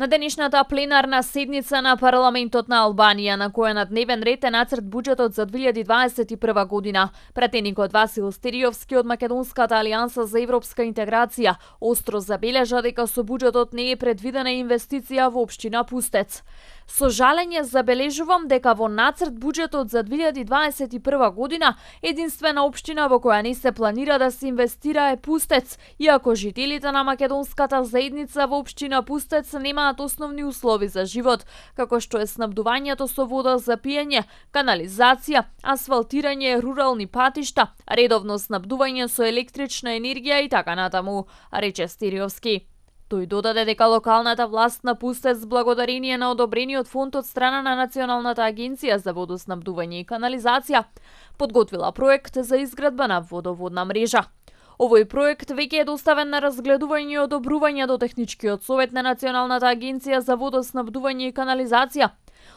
На денешната пленарна седница на парламентот на Албанија, на која на дневен ред е нацрт буџетот за 2021 година, пратеникот Васил Стериовски од Македонската алијанса за европска интеграција остро забележа дека со буџетот не е предвидена инвестиција во општина Пустец. Со жалење забележувам дека во нацрт буџетот за 2021 година единствена општина во која не се планира да се инвестира е Пустец, иако жителите на македонската заедница во општина Пустец немаат основни услови за живот, како што е снабдувањето со вода за пиење, канализација, асфалтирање, рурални патишта, редовно снабдување со електрична енергија и така натаму, рече Стериовски. Тој додаде дека локалната власт на Пустец, благодарение на одобрениот фонд од страна на Националната агенција за водоснабдување и канализација, подготвила проект за изградба на водоводна мрежа. Овој проект веќе е доставен на разгледување и одобрување до техничкиот совет на Националната агенција за водоснабдување и канализација.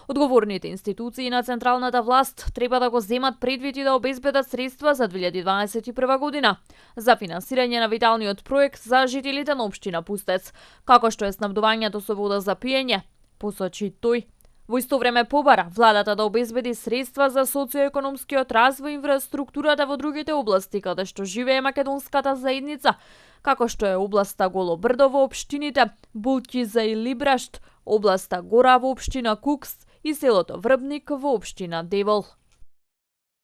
Одговорните институции на централната власт треба да го земат предвид и да обезбедат средства за 2021 година за финансирање на виталниот проект за жителите на општина Пустец, како што е снабдувањето со вода за пиење, посочи тој. Во исто време побара владата да обезбеди средства за социоекономскиот развој и инфраструктурата во другите области каде што живее македонската заедница, како што е областа Голо Брдо во општините Булќиза и Либрашт, областа Гора во општина Кукс и селото Врбник во општина Девол.